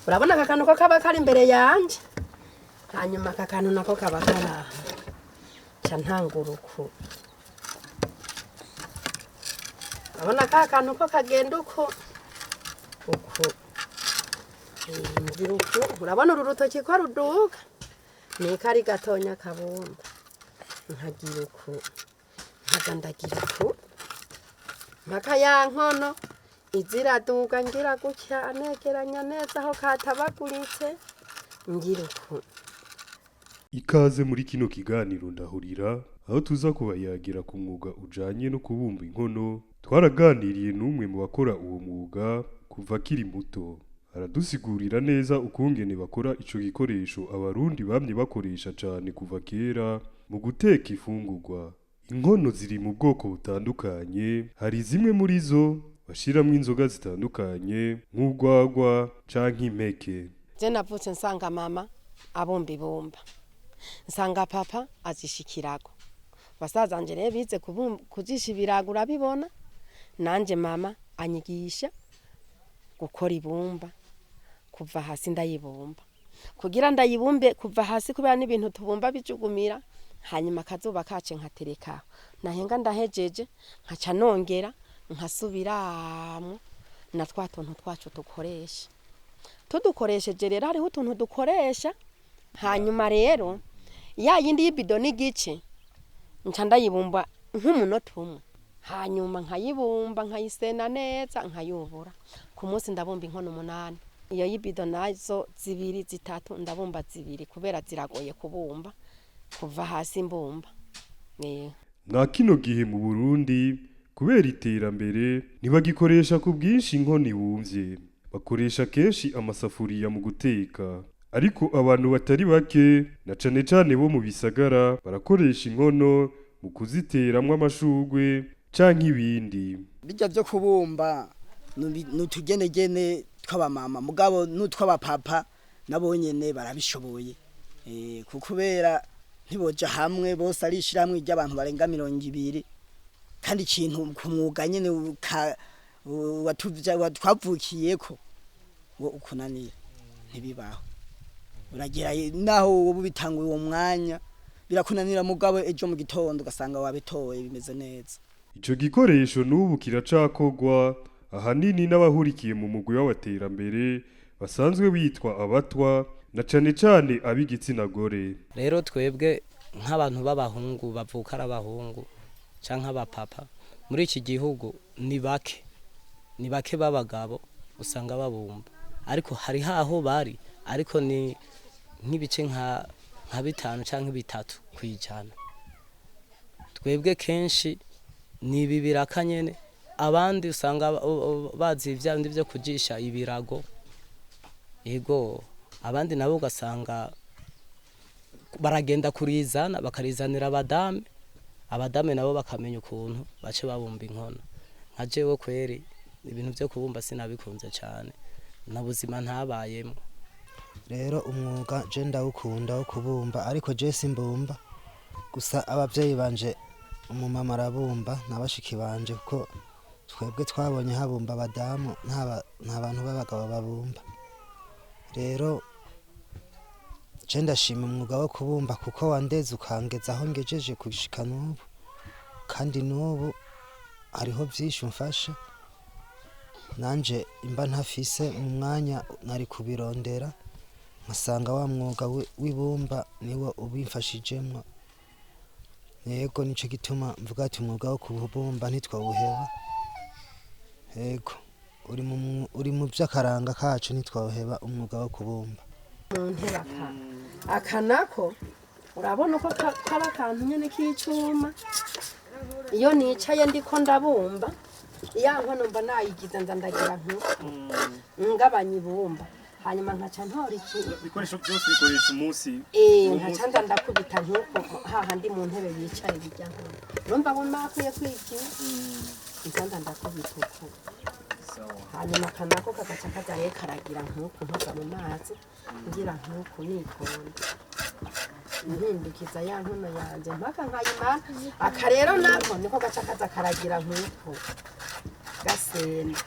Urabona aka kantu ko kaba kari imbere yanje, hanyuma aka kantu nako kaba kari aha, nca ntangura uku. Urabona ka kantu ko kagenda uku uku, ngira uku. Urabona uru rutoki ko ruduga, niko ari gatonya kabumba, nkagira uku, nkaza ndagira uku mpaka ya nkono iziraduga, ngira gutya anegeranya neza aho katabaguritse, ngira uku. Ikaze muri kino kiganiro Ndahurira, aho tuza kubayagira ku mwuga ujanye no kubumba inkono. Twaraganiriye n'umwe mu bakora uwo mwuga kuva akiri muto, aradusigurira neza ukungene bakora ico gikoresho Abarundi bamye bakoresha cane kuva kera mu guteka ifungurwa. Inkono ziri mu bwoko butandukanye, hari zimwe muri zo bashiramwo inzoga zitandukanye nk'urwagwa canke impeke. Je navutse nsanga mama abumba ibumba, nsanga papa azishikirago. Basaza banje rero bize kujisha ibirago, urabibona. Nanje mama anyigisha gukora ibumba kuva hasi, ndayibumba kugira ndayibumbe kuva hasi, kubera n'ibintu tubumba bijugumira. Hanyuma akazuba kace nkaterekaho, nahenga ndahejeje, nkaca nongera nkasubiramwo na twa tuntu twacu dukoresha tudukoresheje. Rero hariho utuntu dukoresha. Hanyuma rero ya yindi y'ibido n'igice nca ndayibumba nk'umunota umwe, hanyuma nkayibumba, nkayisena neza, nkayubura. Ku munsi ndabumba inkono 8. Iyo y'ibido nazo zibiri, zitatu, ndabumba zibiri kubera ziragoye kubumba kuva hasi mbumba. Mwa kino gihe mu Burundi, kubera iterambere, ntibagikoresha ku bwinshi inkono ibumvye, bakoresha kenshi amasafuriya mu guteka. Ariko abantu batari bake, na cane cane bo mu bisagara, barakoresha inkono mu kuziteramwo amashurwe canke ibindi. Bijya byo kubumba ni utugenegene tw'abamama, mugabo n'utw'abapapa nabo nyene barabishoboye, kubera ntiboja hamwe bose ari ishyirahamwe ry'abantu barenga 20. Kandi ikintu ku mwuga nyene twavukiyeko wo ukunanira ntibibaho. Uragera naho wowe ubitanguye uwo mwanya birakunanira, mugabo ejo mu gitondo ugasanga wabitoye bimeze neza. Ico gikoresho n'ubu kiracakorwa ahanini n'abahurikiye mu mugwi w'abaterambere basanzwe bitwa Abatwa, na cane cane ab'igitsina gore. Rero twebwe nk'abantu b'abahungu bavuka ari abahungu canke abapapa muri iki gihugu ni bake, ni bake b'abagabo usanga babumba, ariko hari aho bari, ariko ni nk'ibice nka 5 canke 3%. Twebwe kenshi ni ibi biraka nyene, abandi usanga bazi vya bindi vyo kujisha ibirago, yego, abandi nabo ugasanga baragenda kurizana, bakarizanira abadame, abadame nabo bakamenya ukuntu bace babumba inkono. Nka jewe kweri ibintu vyo kubumba sinabikunze cane, na buzima ntabayemwo. Rero umwuga je ndawukunda wo kubumba, ariko je simbumba. Gusa abavyeyi banje, umumama arabumba na bashiki banje, kuko twebwe twabonye habumba abadamu, nta bantu b'abagabo babumba. Rero je ndashima umwuga wo kubumba kuko wandeze ukangeza aho ngejeje gushika n'ubu, kandi n'ubu hariho vyinshi umfasha. Nanje imba ntafise mu mwanya nari kubirondera, nkasanga wa mwuga w'ibumba niwo ubimfashijemwo. Yego, nico gituma mvuga ati umwuga wo kubumba ntitwawuheba. Yego, uri mu vy'akaranga kacu, ntitwawuheba umwuga wo kubumba. Mu ntebe aka aka nako urabona uko kaba akantu nyene k'icuma. Iyo nicaye ndiko ndabumba ya nkono mba nayigize, nza ndagira nkuko ngabanya ibumba. Hanyuma nkaca ntora iki Ibikoresho byose bikoresha umunsi. Nkaca nza ndakubita nk'uko hahandi mu ntebe yicaye bijya nkono, urumva ngo nakwiye kwikiwe, nca nza ndakubita uko. Hanyuma akanako kagaca kaza rero karagira nk'uku, nkoza mu mazi ngira nk'uku, nitonda mpindukiza ya nkono yanjye mpaka nkayimara. Aka rero nako niko gaca kaza karagira nk'uku, gasena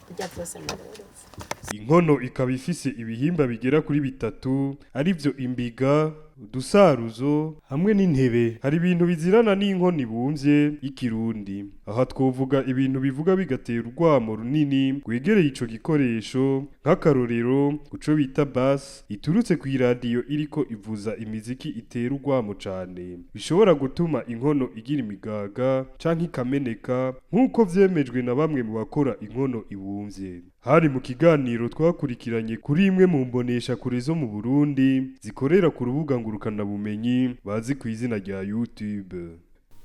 bijya byose naberetse. Inkono ikaba ifise ibihimba bigera kuri bitatu, arivyo imbiga, udusaruzo hamwe n'intebe. Hari ibintu bizirana n'inkono ibumvye y'ikirundi. Aha twovuga ibintu bivuga bigatera urwamo runini rwegereye ico gikoresho, nk'akarorero kuco bita bass iturutse kw'iradiyo iriko ivuza imiziki itera urwamo cane, bishobora gutuma inkono igira imigaga canke ikameneka, nk'uko vyemejwe na bamwe mu bakora inkono ibumvye. Hari mu kiganiro twakurikiranye kuri imwe mu mbonesha kure zo mu Burundi zikorera ku rubuga ngurukanabumenyi bazi ku izina rya YouTube.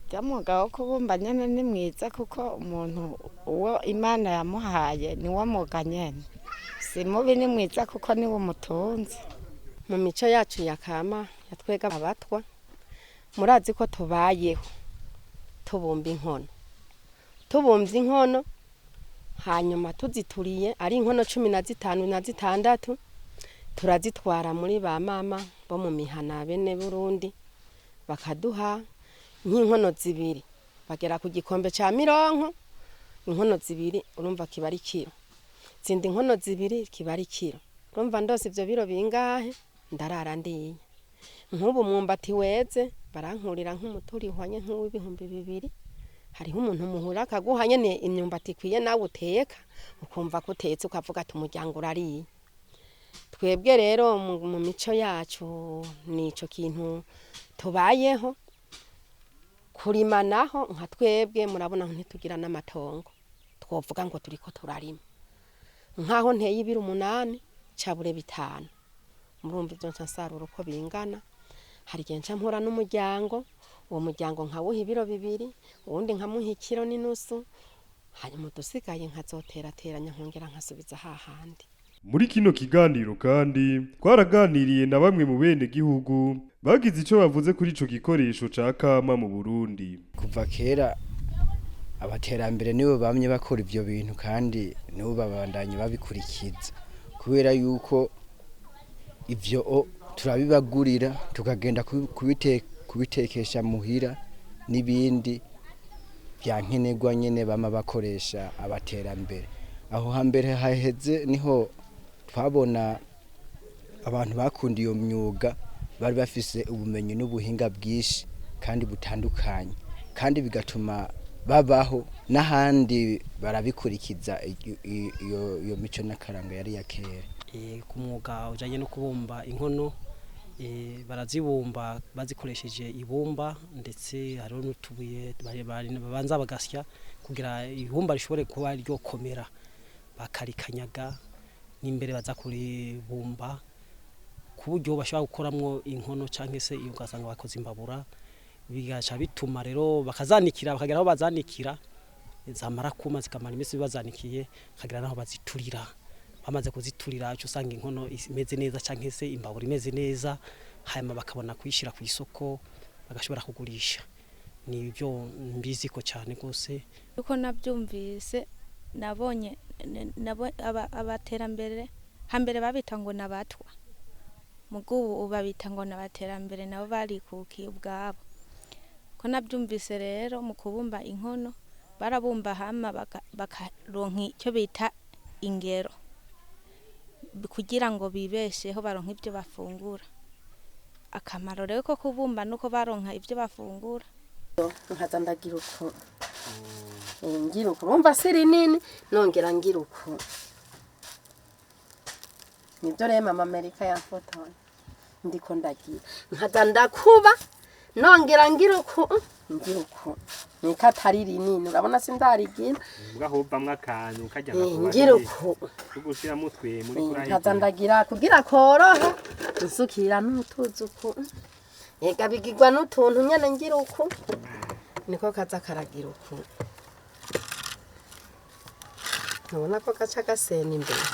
Rya mwuga wo kubumba nyene ni mwiza, kuko umuntu uwo Imana yamuhaye ni wo mwuga nyene, si mubi, ni mwiza kuko niwo umutunze. Mu mico yacu ya kama yatwega abatwa, murazi ko tubayeho tubumba inkono. Tubumvye inkono, hanyuma tuzituriye ari inkono 15 na 6, turazitwara muri ba mama bo mu mihana bene Burundi, bakaduha nk'inkono zibiri, bagera ku gikombe ca mironko. Inkono zibiri urumva kiba ari kiro, zindi inkono zibiri kiba ari kiro. Urumva ndose ivyo biro bingahe ndarara ndiye. Nk'ubu mwumbati weze barankurira nk'umuturi uhwanye nk'uw'ibihumbi 2. Hariho umuntu muhura akaguha nyene imyumbati ikwiye, nawe uteka ukumva ko utetse, ukavuga ati umuryango urariye. Twebwe rero mu mico yacu nico kintu tubayeho. Kurima naho nka twebwe murabona ntitugira n'amatongo twovuga ngo turiko turarima. Nkaho nteye ibiro 8 cabure 5, murumva ivyo nca nsarura uko bingana. Hari igihe nca mpura n'umuryango, uwo muryango nkawuha ibiro 2, uwundi nkamuha ikiro n'inusu, hanyuma udusigaye nkazoterateranya nkongera nkasubiza hahandi. Muri kino kiganiro kandi twaraganiriye na bamwe mu bene gihugu bagize ico bavuze kuri ico gikoresho ca kama mu Burundi. Kuva kera abaterambere nibo bamye bakora ivyo bintu, kandi nibo babandanye babikurikiza, kubera yuko ivyo turabibagurira tukagenda kubitekesha muhira n'ibindi bya nkenerwa nyene bama bakoresha abaterambere. Aho hambere haheze niho twabona abantu bakunda iyo myuga bari bafise ubumenyi n'ubuhinga bwinshi kandi butandukanye, kandi bigatuma babaho n'ahandi barabikurikiza iyo mico n'akaranga yari ya kera. Ku mwuga ujanye no kubumba inkono, barazibumba bazikoresheje ibumba, ndetse hariho n'utubuye babanza bagasya kugira ibumba rishobore kuba ryokomera, bakarikanyaga n'imbere baza kuribumba ku buryo bashobora gukoramwo inkono, canke se ugasanga bakoze imbabura. Bigaca bituma rero bakazanikira, bakagera aho bazanikira, zamara kuma zikamara iminsi bazanikiye, bakagera naho baziturira. Bamaze kuziturira uca usanga inkono imeze neza canke se imbabura imeze neza, hanyuma bakabona kuyishira ku isoko, bagashobora kugurisha. Ni ibyo mbiziko cyane rwose. Uko nabyumvise, nabonye abaterambere hambere babita ngo nabatwa, mugubu babita ngo nabaterambere, nabo barikukiye ubwabo. Ko nabyumvise rero, mu kubumba inkono barabumba hama bakaronka icyo bita ingero kugira ngo bibesheho, baronke ibyo bafungura. Akamaro rero ko kubumba nuko baronka ibyo bafungura. Nkaza ndagira uko, ngira uko, urumva si rinini, nongera ngira uko. Nibyo rero mama Amerika yamfotoye ndiko ndagira, nkaza ndakuba, nongera ngira uko, ngira uko, niko atari rinini, urabona sindarigira. Mbwa hovamwo akantu kajya. Ngira uko. Ugushiramo utwe muri Nkaza ndagira kugira korohe, nsukira n'utuzi uku, ega bigirwa n'utuntu nyene, ngira uku, niko kaza karagira uku. Ntubona ko gaca gasena imbere?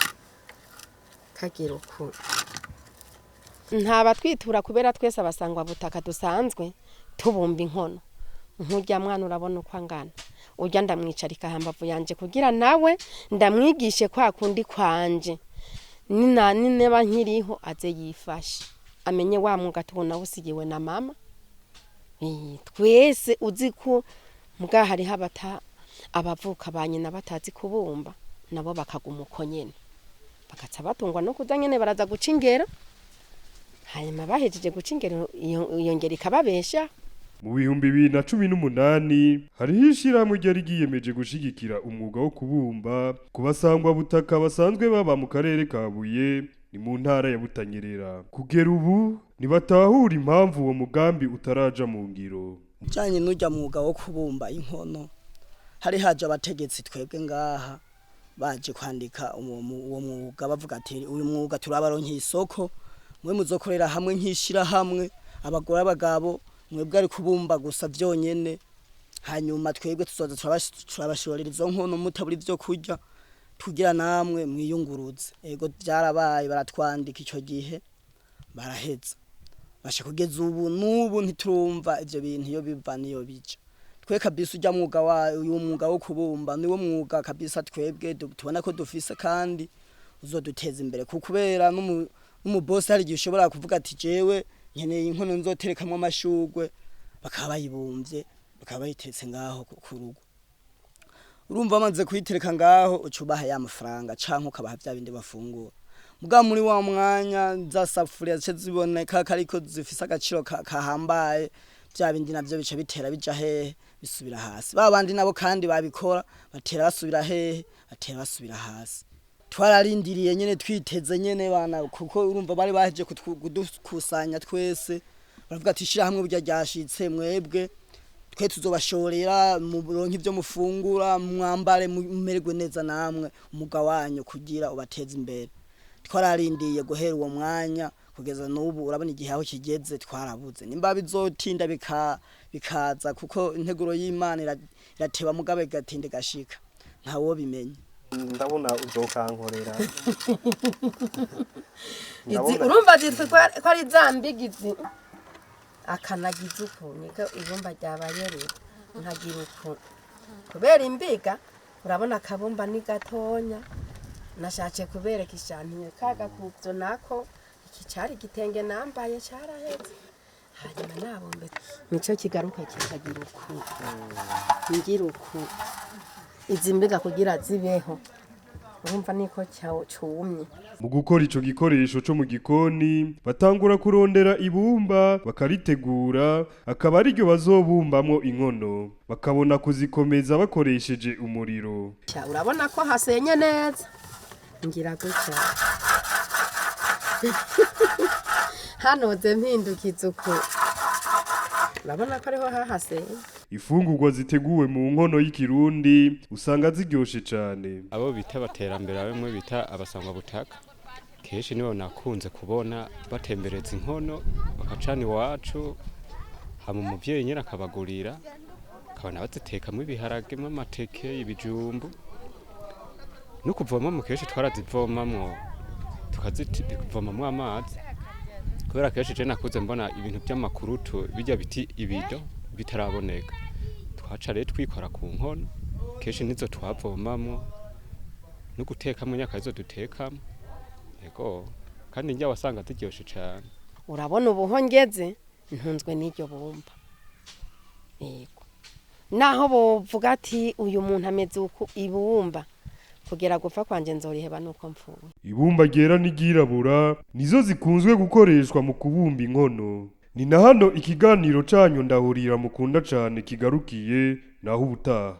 Kagira uku ntabatwitura kubera twese abasangwa butaka dusanzwe tubumba inkono. Nk'urya mwana urabona uko angana, urya ndamwicarika hambavu yanje kugira nawe ndamwigishe kwa kundi kwanje, nina nineba nkiriho aze yifashe amenye wa mwuga tubona usigiwe na mama. Twese uzi ko mbwa hariho abata abavuka ba nyina batazi kubumba, nabo bakaguma uko nyene, bakaca batungwa no kuza nyene baraza guca ingero, hanyuma bahejeje guca ingero iyo ngero ikababesha. Mu 2018 hariho ishirahamwe ryari ryiyemeje gushigikira umwuga wo kubumba ku basangwa butaka basanzwe baba mu karere ka Buye, ni mu ntara ya Butanyerera. Kugera ubu ntibatahura impamvu uwo mugambi utaraja mu ngiro. Ujanye n'urya mwuga wo kubumba inkono, hari haje abategetsi twebwe ngaha baje kwandika uwo mwuga, bavuga ati uyu mwuga turabaronkeye isoko, mwe muzokorera hamwe nk'ishirahamwe, abagore abagabo, mwebwe ari kubumba gusa vyonyene, hanyuma twebwe tuzoza turabashorera izo nkono mutabura ivyo kurya, tugira namwe mwiyunguruze. Ego vyarabaye, baratwandika ico gihe baraheza, basha kugeza ubu n'ubu ntiturumva ivyo bintu iyo biva niyo bija. Twe kabisa urya mwuga wa uyu mwuga wo kubumba niwo mwuga kabisa twebwe tubona ko dufise kandi uzoduteza imbere, kubera n'umubosi hari igihe ushobora kuvuga ati jewe nkeneye inkono nzoterekamwo amashurwe, bakaba bayibumvye bakaba bayiteretse ngaho ku rugo. Urumva bamaze kuyitereka ngaho uca ubaha ya mafaranga canke ukabaha vya bindi bafungura. Muga muri wa mwanya za safuriya zice ziboneka ko ariko zifise agaciro kahambaye, vya bindi navyo bica bitera bija hehe, bisubira hasi. Ba bandi nabo kandi babikora batera basubira hehe, batera basubira hasi. Twararindiriye nyene twiteze nyene bana, kuko urumva bari baheje kudukusanya twese, baravuga ati ishirahamwe burya ryashitse, mwebwe twe tuzobashorera muronke ivyo mufungura, mwambare mumererwe neza namwe umwuga wanyu kugira ubateze imbere. Twararindiye guhera uwo mwanya kugeza n'ubu, urabona igihe aho kigeze twarabuze. Nimba bizotinda bikaza, kuko integuro y'Imana irateba mugabe igatinda igashika, ntawobimenya. Ndabona uzokankorera. Izi urumva zitwa ko ari za mbigizi, akanagiza uku niko ibumba ryabaye rero, nkagira uku kubera imbiga. Urabona akabumba ni gatonya, nashatse kubereka ishantiye kagakuvyo nako iki cari igitenge nambaye caraheze, hanyuma nabombe nico kigaruka kikagira uku, ngira uku izi mbiga kugira zibeho, urumva niko cumye. Mu gukora ico gikoresho co mu gikoni batangura kurondera ibumba bakaritegura, akaba ariryo bazobumbamwo inkono, bakabona kuzikomeza bakoresheje umuriro. Urabona ko hasenye neza, ngira gutya hanoze mpindukiza uku, urabona ko ariho hahasenye. Ifungurwa ziteguwe mu nkono y'ikirundi usanga ziryoshe cane. Abo bita abaterambere, bamwe bita abasangwa butaka, kenshi nibo nakunze kubona batembereza inkono bakacana iwacu, hama umuvyeyi nyene akabagurira, akabona bazitekamwo ibiharage, amateke, ibijumbu. No kuvomamwo kenshi twarazivomamwo, tukazivomamwo amazi, kubera kenshi je nakuze mbona ibintu vy'amakurutu bijya biti ibido bitaraboneka, twaca rero twikora ku nkono, kenshi nizo twavomamwo no gutekamwo nyaka izo dutekamo. Yego, kandi njya wasanga ziryoshe cane. Urabona ubu ngeze ntunzwe n'iryo bumba. Yego, naho bovuga ati uyu muntu ameze uku, ibumba kugera gupfa kwanje nzoriheba nuko mpfuye. Ibumba ryera n'iryirabura nizo zikunzwe gukoreshwa mu kubumba inkono. Ni na hano ikiganiro canyu Ndahurira mukunda cane kigarukiye, naho ubutaha.